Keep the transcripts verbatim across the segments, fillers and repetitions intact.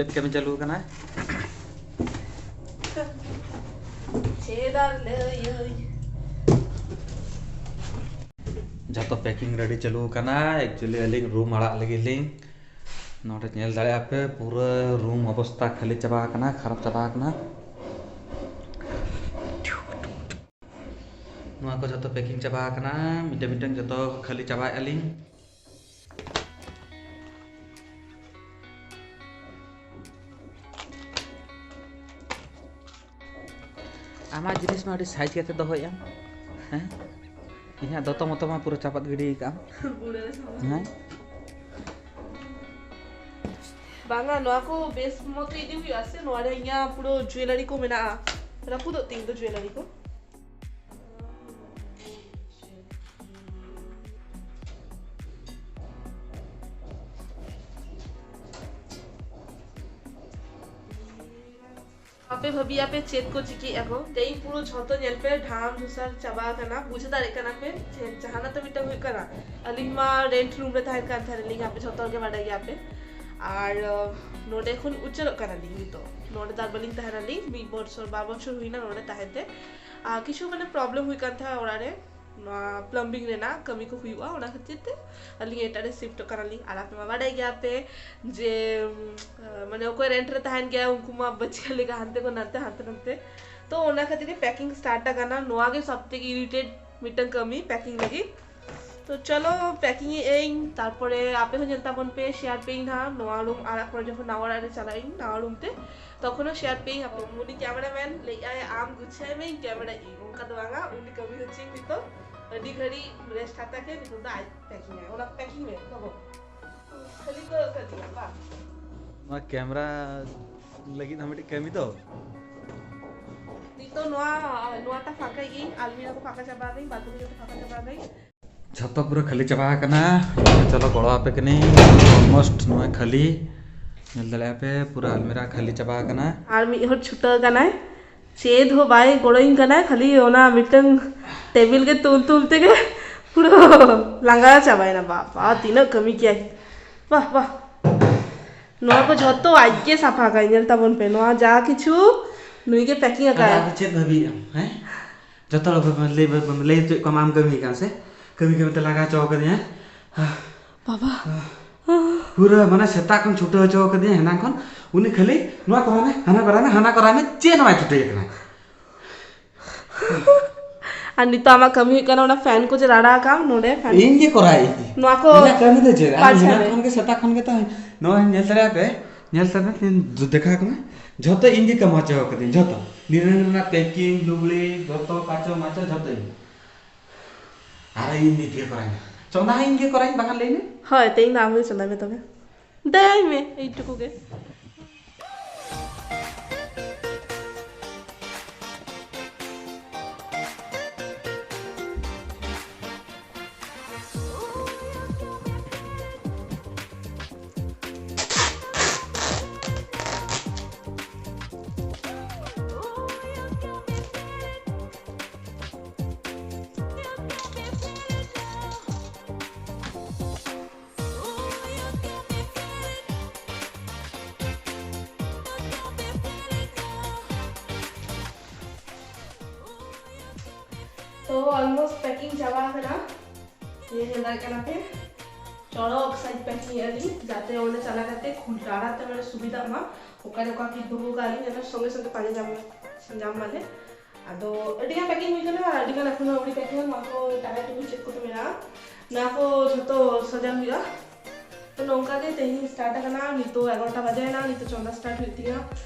ᱪᱮᱫ ᱠᱟᱹᱢᱤ ᱪᱟᱹᱞᱩ ᱟᱠᱟᱱᱟ? ᱪᱮᱫ ᱟᱨ ᱞᱟᱹᱭᱟᱹᱧ? ᱡᱷᱚᱛᱚ packing ready ᱪᱟᱹᱞᱩ ᱟᱠᱟᱱᱟ᱾ Actually ᱟᱹᱞᱤᱧ room ᱟᱲᱟᱜ ᱞᱟᱹᱜᱤᱫ ᱞᱤᱧ᱾ ᱱᱚᱰᱮ ᱧᱮᱞ ᱫᱟᱲᱮᱭᱟᱜᱼᱟ ᱯᱮ, ᱯᱩᱨᱟᱹ room ᱚᱵᱚᱥᱛᱟ ᱠᱷᱟᱹᱞᱤ ᱪᱟᱵᱟ ᱟᱠᱟᱱᱟ, ᱠᱷᱟᱨᱟᱯ ᱪᱟᱵᱟ ᱟᱠᱟᱱᱟ᱾ ᱱᱚᱣᱟ ᱠᱚ ᱡᱷᱚᱛᱚ packing ᱪᱟᱵᱟ ᱟᱠᱟᱱᱟ, ᱢᱤᱫᱴᱟᱝ ᱢᱤᱫᱴᱟᱝ ᱡᱷᱚᱛᱚ ᱠᱷᱟᱹᱞᱤ ᱪᱟᱵᱟᱭᱮᱫᱼᱟ ᱞᱤᱧ᱾ ᱟᱢᱟᱜ ᱡᱤᱱᱤᱥ ᱢᱟ ᱟᱹᱰᱤ size ᱠᱟᱛᱮ ᱫᱚᱦᱚᱭᱮᱫ ᱟᱢ, ᱦᱮᱸ? ᱤᱧᱟᱹᱜ ᱫᱚᱛᱚ ᱢᱚᱛᱚ ᱢᱟ ᱯᱩᱨᱟᱹ ᱪᱟᱯᱟᱫ ᱜᱤᱰᱤ ᱟᱠᱟᱫ ᱟᱢ᱾ ᱵᱩᱲᱟᱹ ᱥᱚᱢᱚᱭ᱾ ᱦᱮᱸ? ᱵᱟᱝᱟ, ᱱᱚᱣᱟ ᱠᱚ ᱵᱮᱥ ᱢᱚᱛᱚ ᱤᱫᱤ ᱦᱩᱭᱩᱜᱼᱟ ᱥᱮ? ᱱᱚᱣᱟ ᱨᱮ ᱤᱧᱟᱹᱜ ᱯᱩᱨᱟᱹ jewellery ᱠᱚ ᱢᱮᱱᱟᱜᱼᱟ, ᱨᱟᱹᱯᱩᱫᱚᱜ ᱛᱤᱧ ᱫᱚ jewellery ᱠᱚ᱾ ᱟᱯᱮ ᱵᱷᱟᱹᱵᱤᱭᱟ ᱯᱮ ᱪᱮᱫ ᱠᱚ ᱪᱤᱠᱟᱹᱭᱮᱫᱼᱟ ᱠᱚ? ᱛᱮᱦᱮᱧ ᱯᱩᱨᱟᱹ ᱡᱷᱚᱛᱚ ᱧᱮᱞ ᱯᱮ ᱰᱷᱟᱢ ᱫᱷᱩᱥᱟᱨ ᱪᱟᱵᱟ ᱟᱠᱟᱱᱟ᱾ ᱵᱩᱡᱷᱟᱹᱣ ᱫᱟᱲᱮᱭᱟᱜ ᱠᱟᱱᱟ ᱯᱮ ᱡᱮ ᱡᱟᱦᱟᱱᱟᱜ ᱛᱚ ᱢᱤᱫᱴᱟᱝ ᱦᱩᱭᱩᱜ ᱠᱟᱱᱟ᱾ ᱟᱹᱞᱤᱧ ᱢᱟ rent room ᱨᱮ ᱛᱟᱦᱮᱱ ᱠᱟᱱ ᱛᱟᱦᱮᱱᱟᱞᱤᱧ, ᱟᱯᱮ ᱡᱷᱚᱛᱚ ᱦᱚᱲ ᱜᱮ ᱵᱟᱰᱟᱭ ᱜᱮᱭᱟ ᱯᱮ᱾ ᱟᱨ ᱟᱸ, ᱱᱚᱰᱮ ᱠᱷᱚᱱ ᱩᱪᱟᱹᱲᱚᱜ ᱠᱟᱱᱟᱞᱤᱧ ᱱᱤᱛᱚᱜ᱾ ᱱᱚᱰᱮ ᱫᱚ ᱟᱨ ᱵᱟᱹᱞᱤᱧ ᱛᱟᱦᱮᱱᱟᱞᱤᱧ, ᱢᱤᱫ ᱵᱚᱪᱷᱚᱨ ᱵᱟᱨ ᱵᱚᱪᱷᱚᱨ ᱦᱩᱭᱱᱟ ᱱᱚᱰᱮ ᱛᱟᱦᱮᱱ ᱛᱮ᱾ ᱟᱨ ᱠᱤᱪᱷᱩ ᱢᱟᱱᱮ problem ᱦᱩᱭᱩᱜ ᱠᱟᱱ ᱛᱟᱦᱮᱸᱫ ᱚᱲᱟᱜ ᱨᱮ, ᱱᱚᱣᱟ plumbing ᱨᱮᱱᱟᱜ ᱠᱟᱹᱢᱤ ᱠᱚ ᱦᱩᱭᱩᱜᱼᱟ, ᱚᱱᱟ ᱠᱷᱟᱹᱛᱤᱨ ᱛᱮ ᱟᱹᱞᱤᱧ ᱮᱴᱟᱜ ᱨᱮ shiftᱚᱜ ᱠᱟᱱᱟᱞᱤᱧ᱾ ᱟᱨ ᱟᱯᱮ ᱢᱟ ᱵᱟᱰᱟᱭ ᱜᱮᱭᱟ ᱯᱮ ᱡᱮ, ᱩᱢ, ᱢᱟᱱᱮ ᱚᱠᱚᱭ rent ᱨᱮ ᱛᱟᱦᱮᱱ ᱜᱮᱭᱟ ᱩᱱᱠᱩ ᱢᱟ ᱵᱟᱹᱪᱠᱟᱹ ᱞᱮᱠᱟ ᱦᱟᱱᱛᱮ ᱠᱷᱚᱱ ᱱᱟᱛᱮ, ᱦᱟᱱᱛᱮ ᱱᱟᱛᱮ᱾ ᱛᱚ ᱚᱱᱟ ᱠᱷᱟᱹᱛᱤᱨ ᱜᱮ packing start ᱟᱠᱟᱱᱟ᱾ ᱱᱚᱣᱟ ᱜᱮ ᱥᱚᱵ ᱛᱷᱮᱠᱮ irritate ᱢᱤᱫᱴᱟᱝ ᱠᱟᱹᱢᱤ, packing ᱞᱟᱹᱜᱤᱫ᱾ ᱛᱚ ᱪᱚᱞᱚ packing ᱮᱫ ᱟᱹᱧ, ᱛᱟᱨᱯᱚᱨᱮ ᱟᱯᱮ ᱦᱚᱸ ᱧᱮᱞ ᱛᱟᱵᱚᱱ ᱯᱮ, share ᱯᱮ ᱤᱧ ᱱᱟᱦᱟᱜ ᱱᱚᱣᱟ room ᱟᱲᱟᱜ ᱯᱚᱨᱮ ᱡᱚᱠᱷᱚᱱ ᱱᱟᱣᱟ ᱚᱲᱟᱜ ᱨᱮ ᱪᱟᱞᱟᱜ ᱟᱹᱧ, ᱱᱟᱣᱟ room ᱛᱮ, ᱛᱚᱠᱷᱚᱱ ᱦᱚᱸ share ᱯᱮ ᱤᱧ᱾ ᱦᱟᱯᱮ ᱩᱱᱤ cameraman ᱞᱟᱹᱭᱮᱫ ᱟᱭ, "ᱟᱢ ᱜᱩᱪᱷᱟᱹᱭ ᱢᱮ, ᱤᱧ camera ᱤᱧ", ᱚᱱᱠᱟ ᱫᱚ ᱵᱟᱝᱟ, ᱩᱱᱤ ᱠᱟᱹᱢᱤ ᱦᱚᱪᱚᱭ ᱱᱤᱛᱚᱜ᱾ ᱟᱹᱰᱤ ᱜᱷᱟᱹᱲᱤᱡ rest ᱦᱟᱛᱟᱣ ᱠᱮᱫ, ᱱᱤᱛᱚᱜ ᱫᱚ ᱟᱡ packing ᱟᱭ᱾ ᱚᱱᱟ packing ᱢᱮ ᱵᱟᱹᱵᱩ, ᱠᱷᱟᱹᱞᱤ ᱠᱚ ᱠᱟᱹᱴᱤᱡ ᱵᱟᱝ᱾ ᱱᱚᱣᱟ camera ᱞᱟᱹᱜᱤᱫ ᱦᱚᱸ ᱢᱤᱫᱴᱤᱡ ᱠᱟᱹᱢᱤ ᱫᱚ᱾ ᱱᱤᱛᱚᱜ ᱱᱚᱣᱟ, ᱱᱚᱣᱟᱴᱟ ᱯᱷᱟᱸᱠᱟᱭ ᱜᱤᱧ, ᱟᱞᱢᱤᱨᱟ ᱠᱚ ᱯᱷᱟᱸᱠᱟ ᱪᱟᱵᱟ ᱠᱟᱹᱧ, ᱵᱟᱛᱷᱨᱩᱢ ᱡᱚᱛᱚ ᱯᱷᱟᱸᱠᱟ ᱪᱟᱵᱟ ᱠᱟᱹᱧ᱾ ᱡᱷᱚᱛᱚ ᱯᱩᱨᱟᱹ ᱠᱷᱟᱹᱞᱤ ᱪᱟᱵᱟ ᱟᱠᱟᱱᱟ᱾ ᱪᱚᱞᱚ ᱜᱚᱲᱚ ᱟᱯᱮ ᱠᱟᱹᱱᱟᱹᱧ᱾ Almost ᱱᱚᱜᱼᱚᱭ ᱠᱷᱟᱹᱞᱤ, ᱧᱮᱞ ᱫᱟᱲᱮᱭᱟᱜᱼᱟ ᱯᱮ ᱯᱩᱨᱟᱹ ᱟᱞᱢᱤᱨᱟ ᱠᱷᱟᱹᱞᱤ ᱪᱟᱵᱟ ᱟᱠᱟᱱᱟ᱾ ᱟᱨ ᱢᱤᱫ ᱦᱚᱲ ᱪᱷᱩᱴᱟᱹᱣ ᱟᱠᱟᱱᱟᱭ, ᱪᱮᱫ ᱦᱚᱸ ᱵᱟᱭ ᱜᱚᱲᱚᱧ ᱠᱟᱱᱟᱭ, ᱠᱷᱟᱹᱞᱤ ᱚᱱᱟ ᱢᱤᱫᱴᱟᱝ table ᱜᱮ ᱛᱩᱞ ᱛᱩᱞ ᱛᱮᱜᱮ ᱯᱩᱨᱟᱹ ᱞᱟᱸᱜᱟ ᱪᱟᱵᱟᱭᱮᱱᱟ᱾ ᱵᱟᱵᱟ ᱛᱤᱱᱟᱹᱜ ᱠᱟᱹᱢᱤ ᱠᱮᱭᱟᱭ, ᱵᱟᱦ ᱵᱟᱦ᱾ ᱱᱚᱣᱟ ᱠᱚ ᱡᱷᱚᱛᱚ ᱟᱡ ᱜᱮ ᱥᱟᱯᱷᱟ ᱠᱟᱜ, ᱧᱮᱞ ᱛᱟᱵᱚᱱ ᱯᱮ, ᱱᱚᱣᱟ ᱡᱟ ᱠᱤᱪᱷᱩ ᱱᱩᱭ ᱜᱮ ᱯᱮᱠᱤᱝ ᱟᱠᱟᱫ᱾ ᱟᱫᱚ ᱪᱮᱫ ᱵᱷᱟᱹᱵᱤᱭᱮᱫ ᱟᱢ, ᱦᱮᱸ? ᱡᱚᱛᱚ ᱦᱚᱲ ᱵᱟᱵᱚᱱ ᱞᱟᱹᱭ, ᱵᱟᱵᱚᱱ ᱞᱟᱹᱭ ᱦᱚᱪᱚᱭᱮᱫ ᱠᱚᱣᱟ, ᱟᱢ ᱠᱟᱹᱢᱤ ᱠᱟᱱ ᱥᱮ? ᱠᱟᱹᱢᱤ ᱠᱟᱹᱢᱤ ᱛᱮ ᱞᱟᱸᱜᱟ ᱦᱚᱪᱚ ᱠᱟᱫᱤᱧᱟ᱾ ᱵᱟᱵᱟ᱾ ᱯᱩᱨᱟᱹ ᱢᱟᱱᱮ ᱥᱮᱛᱟᱜ ᱠᱷᱚᱱ ᱪᱷᱩᱴᱟᱹᱣ ᱦᱚᱪᱚ ᱠᱟᱫᱤᱧᱟ ᱦᱮᱱᱟᱝ ᱠᱷᱚᱱ᱾ ᱩᱱᱤ ᱠᱷᱟᱹᱞᱤ ᱱᱚᱣᱟ ᱠᱚᱨᱟᱣ ᱢᱮ, ᱦᱟᱱᱟ ᱠᱚᱨᱟᱣ ᱢᱮ, ᱦᱟᱱᱟ ᱠᱚᱨᱟᱣ ᱢᱮ, ᱪᱮᱫ ᱦᱚᱸ ᱵᱟᱭ ᱪᱷᱩᱴᱟᱹᱣ ᱠᱟᱱᱟ᱾ ᱟᱨ ᱱᱤᱛᱚᱜ ᱟᱢᱟᱜ ᱠᱟᱹᱢᱤ ᱦᱩᱭᱩᱜ ᱠᱟᱱᱟ ᱚᱱᱟ ᱯᱷᱮᱱ ᱠᱚ ᱡᱮ ᱨᱟᱲᱟ ᱟᱠᱟᱢ ᱱᱚᱰᱮ, ᱯᱷᱮᱱ᱾ ᱤᱧ ᱜᱮ ᱠᱚᱨᱟᱣ ᱤᱧ᱾ ᱱᱚᱣᱟ ᱠᱚ ᱤᱧᱟᱹᱜ ᱠᱟᱹᱢᱤ ᱫᱚ ᱪᱮᱫ? ᱟᱢ ᱯᱟᱞᱪᱟᱣ ᱦᱮᱱᱟᱝ ᱢᱮ᱾ ᱠᱷᱚᱱ ᱜᱮ, ᱥᱮᱛᱟᱜ ᱠᱷᱚᱱ ᱜᱮ ᱛᱚ ᱱᱚᱣᱟ ᱧᱮᱞ ᱫᱟᱲᱮᱭᱟᱜ ᱯᱮ, ᱧᱮᱞ ᱛᱟᱵᱮ, ᱫᱮᱠᱷᱟ ᱠᱚ ᱢᱮ᱾ ᱡᱷᱚᱛᱚ ᱤᱧ ᱜᱮ ᱠᱟᱹᱢᱤ ᱦᱚᱪᱚ ᱠᱟᱹᱫᱟᱹᱧ, ᱡᱷᱚᱛᱚ᱾ ᱱᱤᱨᱟᱹᱱ ᱨᱮᱱᱟᱜ ᱯᱮᱠᱤᱝ, ᱞᱩᱜᱽᱲᱤ, ᱡᱷᱚᱛᱚ ᱠᱟᱪᱚ ᱢᱟᱪᱚ, ᱡᱷᱚᱛᱚ ᱤᱧ᱾ ᱟᱨ ᱤᱧ ᱱᱤᱛ ᱜᱮ ᱠᱚᱨᱟᱧ᱾ ᱪᱚᱸᱫᱟ ᱦᱚᱸ ᱤᱧ ᱜᱮ ᱠᱚᱨᱟᱧ, ᱵᱟᱠᱷᱟᱱ ᱞᱟᱹᱭ ᱢᱮ᱾ ᱦᱳᱭ, ᱛᱮᱦᱮᱧ ᱫᱚ ᱟᱢ ᱜᱮ ᱪᱚᱸᱫᱟᱭ ᱢᱮ ᱛᱚᱵᱮ᱾ ᱫᱟᱹᱭ ᱢᱮ, ᱮᱭᱴᱩᱠᱩ ᱜᱮ᱾ ᱛᱚ, almost packing ᱪᱟᱵᱟ ᱟᱠᱟᱱᱟ᱾ ᱱᱤᱭᱟᱹ ᱧᱮᱞ ᱫᱟᱲᱮᱭᱟᱜ ᱠᱟᱱᱟ ᱯᱮ, ᱪᱚᱲᱚᱠ ᱥᱟᱺᱦᱤᱡ packing ᱮᱫ ᱟᱹᱞᱤᱧ, ᱡᱟᱛᱮ ᱚᱸᱰᱮ ᱪᱟᱞᱟᱣ ᱠᱟᱛᱮ ᱠᱷᱩᱞ ᱨᱟᱲᱟ ᱛᱮ ᱢᱟᱱᱮ ᱥᱩᱵᱤᱫᱷᱟᱜ ᱢᱟ, ᱚᱠᱟᱨᱮ ᱚᱠᱟ ᱠᱤ ᱫᱚᱦᱚ ᱠᱟᱜ ᱟᱹᱞᱤᱧ, ᱚᱱᱟ ᱥᱚᱸᱜᱮ ᱥᱚᱸᱜᱮ ᱯᱟᱸᱡᱟ ᱧᱟᱢ, ᱧᱟᱢ ᱢᱟᱞᱮ᱾ ᱟᱫᱚ ᱟᱹᱰᱤ ᱜᱟᱱ packing ᱦᱩᱭ ᱠᱟᱱᱟ, ᱟᱨ ᱟᱹᱰᱤ ᱜᱟᱱ ᱮᱠᱷᱚᱱᱳ ᱟᱹᱣᱨᱤ packing ᱟ᱾ ᱱᱚᱣᱟ ᱠᱚ ᱴᱟᱭᱟᱨ ᱴᱩᱠᱩᱡ ᱪᱮᱫ ᱠᱚᱛᱮ ᱢᱮᱱᱟᱜᱼᱟ, ᱱᱚᱣᱟ ᱠᱚ ᱡᱷᱚᱛᱚ ᱥᱟᱡᱟᱣ ᱦᱩᱭᱩᱜᱼᱟ᱾ ᱛᱚ ᱱᱚᱝᱠᱟ ᱜᱮ ᱛᱮᱦᱮᱧ start ᱟᱠᱟᱱᱟ, ᱱᱤᱛᱚᱜ ᱮᱜᱟᱨᱚᱴᱟ ᱵᱟᱡᱟᱭᱮᱱᱟ, ᱱᱤᱛᱚᱜ ᱪᱚᱸᱫᱟ start ᱦᱩᱭᱩᱜ ᱛᱤᱧᱟ᱾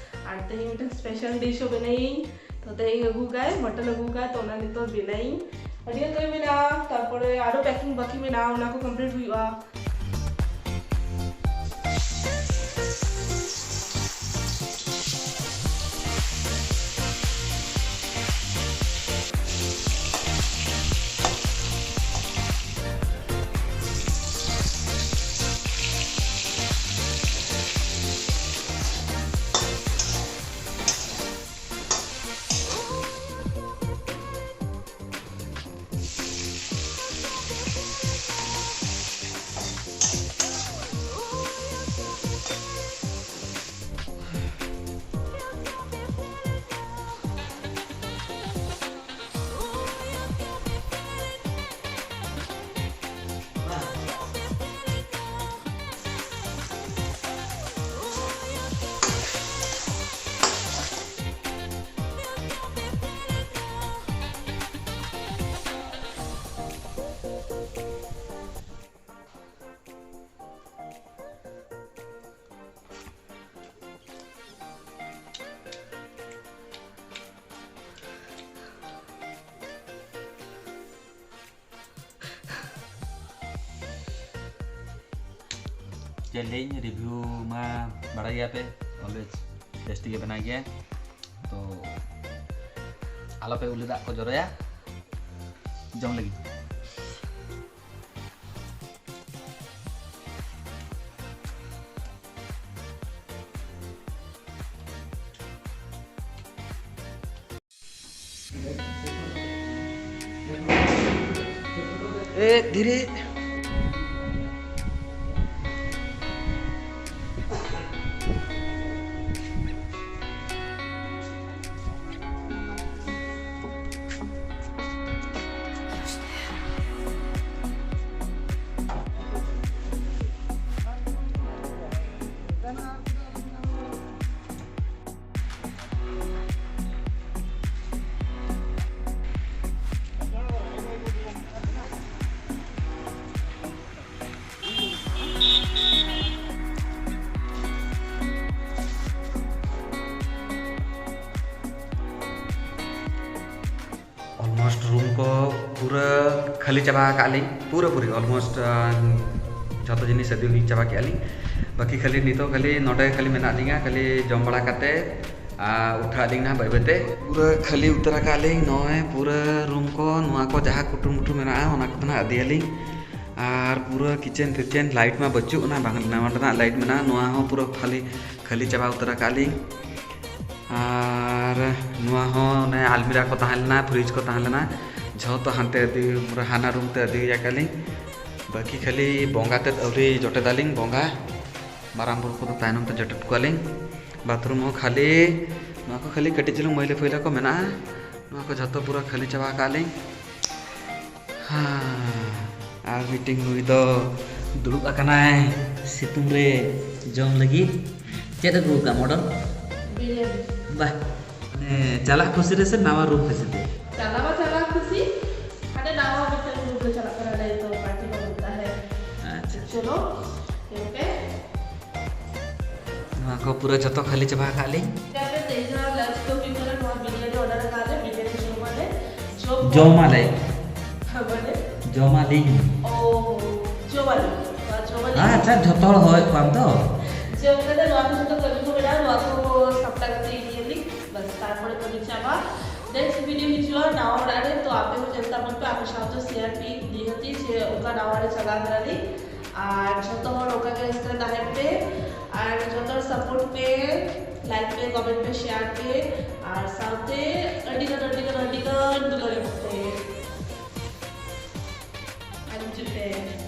ᱟᱨ ᱛᱮᱦᱮᱧ ᱢᱤᱫᱴᱟᱝ special dish ᱦᱚᱸ ᱵᱮᱱᱟᱭᱟᱹᱧ, ᱛᱚ ᱛᱮᱦᱮᱧ ᱟᱹᱜᱩ ᱠᱟᱭ, mutton ᱟᱹᱜᱩ ᱠᱟᱭ, ᱛᱚ ᱚᱱᱟ ᱱᱤᱛᱚᱜ ᱵᱮᱱᱟᱭᱟᱹᱧ᱾ ᱟᱹᱰᱤ ᱜᱟᱱ ᱠᱟᱹᱢᱤ ᱢᱮᱱᱟᱜᱼᱟ, ᱛᱟᱨᱯᱚᱨᱮ ᱟᱨᱚ packing ᱵᱟᱹᱠᱤ ᱢᱮᱱᱟᱜᱼᱟ, ᱚᱱᱟ ᱠᱚ complete ᱦᱩᱭᱩᱜᱼᱟ᱾ ᱧᱮᱞᱤᱧ ᱨᱤᱵᱷᱤᱭᱩ ᱢᱟ ᱵᱟᱲᱟᱭ ᱜᱮᱭᱟ ᱯᱮ, ᱚᱞᱣᱮᱡᱽ ᱴᱮᱥᱴᱤ ᱜᱮ ᱵᱮᱱᱟᱣ ᱜᱮᱭᱟ᱾ ᱛᱚ ᱟᱞᱚᱯᱮ ᱩᱞᱤ ᱫᱟᱜ ᱠᱚ ᱡᱚᱨᱚᱭᱟ, ᱡᱚᱢ ᱞᱟᱹᱜᱤᱫ᱾ ᱮ ᱫᱷᱤᱨᱮ᱾ Almost room ᱠᱚ ᱯᱩᱨᱟᱹ ᱠᱷᱟᱹᱞᱤ ᱪᱟᱵᱟ ᱟᱠᱟᱫ ᱞᱤᱧ, ᱯᱩᱨᱟᱹ ᱯᱩᱨᱤ almost, ᱟᱸ, ᱡᱷᱚᱛᱚ ᱡᱤᱱᱤᱥ ᱟᱹᱫᱟᱹᱭ ᱦᱩᱭ ᱪᱟᱵᱟ ᱠᱮᱫᱼᱟ ᱞᱤᱧ᱾ ᱵᱟᱹᱠᱤ ᱠᱷᱟᱹᱞᱤ ᱱᱤᱛᱚᱜ ᱠᱷᱟᱹᱞᱤ ᱱᱚᱰᱮ ᱠᱷᱟᱹᱞᱤ ᱢᱮᱱᱟᱜ ᱞᱤᱧᱟ, ᱠᱷᱟᱹᱞᱤ ᱡᱚᱢ ᱵᱟᱲᱟ ᱠᱟᱛᱮ ᱟᱨ ᱩᱴᱷᱟᱹᱜ ᱟᱹᱞᱤᱧ ᱱᱟᱦᱟᱜ ᱵᱟᱹᱭ ᱵᱟᱹᱭ ᱛᱮ᱾ ᱯᱩᱨᱟᱹ ᱠᱷᱟᱹᱞᱤ ᱩᱛᱟᱹᱨ ᱟᱠᱟᱫ ᱞᱤᱧ ᱱᱚᱜᱼᱚᱭ ᱯᱩᱨᱟᱹ room ᱠᱚ, ᱱᱚᱣᱟ ᱠᱚ ᱡᱟᱦᱟᱸ ᱠᱩᱴᱩᱢ ᱠᱩᱴᱩᱢ ᱢᱮᱱᱟᱜᱼᱟ ᱚᱱᱟ ᱠᱚᱫᱚ ᱱᱟᱦᱟᱜ ᱟᱹᱫᱟᱹᱭᱟᱞᱤᱧ᱾ ᱟᱨ ᱯᱩᱨᱟᱹ kitchen ᱯᱷᱤᱪᱮᱱ light ᱢᱟ ᱵᱟᱹᱪᱩᱜ, ᱚᱱᱟ ᱵᱟᱝ ᱱᱟᱣᱟ ᱨᱮᱱᱟᱜ light ᱢᱮᱱᱟᱜᱼᱟ, ᱱᱚᱣᱟ ᱦᱚᱸ ᱯᱩᱨᱟᱹ ᱠᱷᱟᱹᱞᱤ, ᱠᱷᱟᱹᱞᱤ ᱪᱟᱵᱟ ᱩᱛᱟᱹᱨ ᱟᱠᱟᱫ ᱞᱤᱧ᱾ ᱟᱨ ᱱᱚᱣᱟ ᱦᱚᱸ ᱚᱱᱮ ᱟᱞᱢᱤᱨᱟ ᱠᱚ ᱛᱟᱦᱮᱸ ᱞᱮᱱᱟ, fridge ᱠᱚ ᱛᱟᱦᱮᱸ ᱞᱮᱱᱟ, ᱡᱷᱚᱛᱚ ᱦᱟᱱᱛᱮ ᱟᱹᱫᱟᱹᱭ, ᱯᱩᱨᱟᱹ ᱦᱟᱱᱟ room ᱛᱮ ᱟᱹᱫᱟᱹᱭ ᱟᱠᱟᱫ ᱞᱤᱧ᱾ ᱵᱟᱹᱠᱤ ᱠᱷᱟᱹᱞᱤ ᱵᱚᱸᱜᱟ ᱛᱮᱫ ᱟᱹᱣᱨᱤ ᱡᱚᱴᱮᱫᱟᱞᱤᱧ, ᱵᱚᱸᱜᱟ ᱢᱟᱨᱟᱝ ᱵᱩᱨᱩ ᱠᱚᱫᱚ ᱛᱟᱭᱱᱚᱢ ᱛᱮ ᱡᱚᱴᱮᱫ ᱠᱚᱣᱟᱞᱤᱧ᱾ Bathroom ᱦᱚᱸ ᱠᱷᱟᱹᱞᱤ, ᱱᱚᱣᱟ ᱠᱚ ᱠᱷᱟᱹᱞᱤ ᱠᱟᱹᱴᱤᱡ ᱪᱩᱞᱩᱝ ᱢᱟᱹᱭᱞᱟᱹ ᱯᱷᱟᱹᱭᱞᱟᱹ ᱠᱚ ᱢᱮᱱᱟᱜᱼᱟ, ᱱᱚᱣᱟ ᱠᱚ ᱡᱷᱚᱛᱚ ᱯᱩᱨᱟᱹ ᱠᱷᱟᱹᱞᱤ ᱪᱟᱵᱟ ᱟᱠᱟᱫ ᱞᱤᱧ᱾ ᱦᱮᱸ, ᱟᱨ ᱢᱤᱫᱴᱤᱝ ᱱᱩᱭ ᱫᱚ ᱫᱩᱲᱩᱵ ᱟᱠᱟᱱᱟᱭ ᱥᱤᱛᱩᱝ ᱨᱮ ᱡᱚᱢ ᱞᱟᱹᱜᱤᱫ᱾ ᱪᱮᱫ ᱟᱹᱜᱩ ᱟᱠᱟᱫ ᱢᱚᱰᱚᱞ? ᱵᱤᱨᱭᱟᱱᱤ᱾ ᱵᱟᱦ, ᱢᱟᱱᱮ ᱪᱟᱞᱟᱜ ᱠᱷᱩᱥᱤ ᱨᱮ ᱥᱮ ᱱᱟᱣᱟ room ᱠᱷᱩᱥᱤ ᱛᱮ? ᱪᱟᱞᱟᱣ ᱢᱟ ᱪᱟᱞᱟᱣ ᱠᱷᱩᱥᱤ, ᱦᱟᱸᱰᱮ ᱱᱟᱣᱟ ᱢᱤᱫᱴᱟᱝ room ᱨᱮ ᱪᱟᱞᱟᱜ ᱠᱟᱱᱟ, ᱱᱤᱛᱚᱜ party ᱠᱚ ᱵᱚᱱᱫᱚ ᱛᱟᱦᱮᱸ᱾ ᱟᱪᱪᱷᱟ᱾ ᱪᱚᱞᱚ, ᱧᱮᱞ ᱯᱮ᱾ ᱱᱚᱣᱟ ᱠᱚ ᱯᱩᱨᱟᱹ ᱡᱷᱚᱛᱚ ᱠᱷᱟᱹᱞᱤ ᱪᱟᱵᱟ ᱟᱠᱟᱫ ᱞᱤᱧ᱾ ᱧᱮᱞ ᱯᱮ, ᱛᱮᱦᱮᱧ ᱫᱚ lunch ᱫᱚ ᱦᱩᱭᱩᱜ ᱠᱟᱱᱟ ᱱᱚᱣᱟ ᱵᱤᱨᱭᱟᱱᱤ order ᱟᱠᱟᱫ ᱞᱮ, ᱵᱤᱨᱭᱟᱱᱤ ᱡᱚᱢ ᱟᱞᱮ, ᱡᱚᱢ ᱡᱚᱢ ᱟᱞᱮ᱾ ᱦᱮᱸ, ᱵᱚᱞᱮ? ᱡᱚᱢ ᱟᱹᱞᱤᱧ᱾ ᱚ, ᱡᱚᱢ ᱟᱹᱞᱤᱧ᱾ ᱟᱪᱪᱷᱟ, ᱡᱷᱚᱛᱚ ᱦᱚᱲ ᱦᱚᱦᱚᱭᱮᱫ ᱠᱚᱣᱟᱢ ᱛᱚ? ᱡᱮ ᱚᱱᱠᱟ ᱫᱚ ᱱᱚᱣᱟ ᱠᱚ ᱡᱷᱚᱛᱚ ᱠᱟᱹᱢᱤ ᱠᱚ ᱢᱮᱱᱟᱜᱼᱟ, ᱱᱚᱣᱟ ᱠᱚ ᱥᱟᱯᱲᱟᱣ ᱠᱟᱛᱮ ᱤᱫᱤᱭᱟᱞᱤᱧ, ᱵᱟᱥ ᱛᱟᱨᱯᱚᱨᱮ ᱠᱟᱹᱢᱤ ᱪᱟᱵᱟ᱾ Next video ᱦᱤᱡᱩᱜᱼᱟ ᱱᱟᱣᱟ ᱚᱲᱟᱜ ᱨᱮ, ᱛᱚ ᱟᱯᱮ ᱦᱚᱸ ᱧᱮᱞ ᱛᱟᱵᱚᱱ ᱯᱮ, ᱟᱯᱮ ᱥᱟᱶᱛᱮ share ᱯᱮ ᱱᱤᱦᱟᱹᱛᱤ ᱡᱮ ᱚᱠᱟ ᱱᱟᱣᱟ ᱚᱲᱟᱜ ᱨᱮ ᱪᱟᱞᱟᱣ ᱠᱟᱱᱟᱞᱤᱧ᱾ ᱟᱨ ᱡᱷᱚᱛᱚ ᱦᱚᱲ ᱚᱱᱠᱟ ᱜᱮ ᱨᱟᱹᱥᱠᱟᱹ ᱨᱮ ᱛᱟᱦᱮᱱ ᱯᱮ, ᱟᱨ ᱡᱷᱚᱛᱚ ᱦᱚᱲ support ᱯᱮ, like ᱯᱮ, comment ᱯᱮ, share ᱯᱮ, ᱟᱨ ᱥᱟᱶᱛᱮ ᱟᱹᱰᱤ ᱜᱟᱱ ᱟᱹᱰᱤ ᱜᱟᱱ ᱟᱹᱰᱤ ᱜᱟᱱ ᱫᱩᱞᱟᱹᱲ ᱮᱢᱚᱜ ᱯᱮ᱾ ᱟᱨ ᱦᱤᱡᱩᱜ ᱯᱮ᱾